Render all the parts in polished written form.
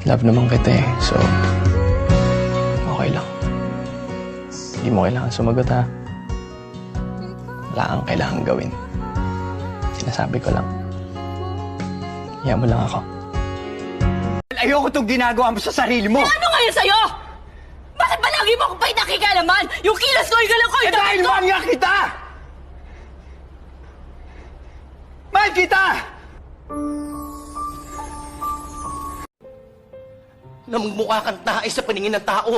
Love naman kita eh. So, okay lang. Hindi mo kailangan sumagot, ha. Wala kang kailangan gawin. Sinasabi ko lang. Hayaan mo lang ako. Ayoko itong ginagawa mo sa sarili mo! Ano ngayon sa'yo? Bakit ba lagi mo akong pinakikialaman? Yung kilos ko, yung galaw ko, Eh yung dahil damit ko! mahal nga kita! Mahal kita! Na magmukha kang tae sa paningin ng tao.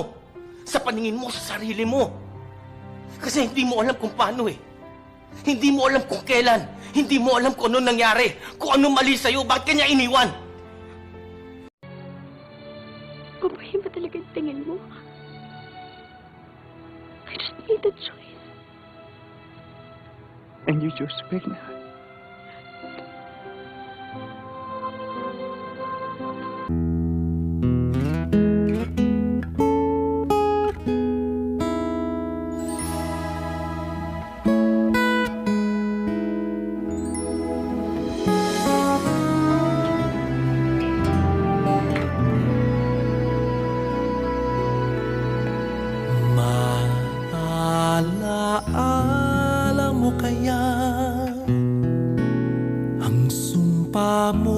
Sa paningin mo sa sarili mo. Kasi hindi mo alam kung paano eh. Hindi mo alam kung kailan. Hindi mo alam kung ano nangyari. Kung ano mali sa'yo. Bakit ka niya iniwan? Babae ba talaga yung tingin mo? I just made a choice. And you choose to pick na. Maalaala mo kaya ang sumpa mo?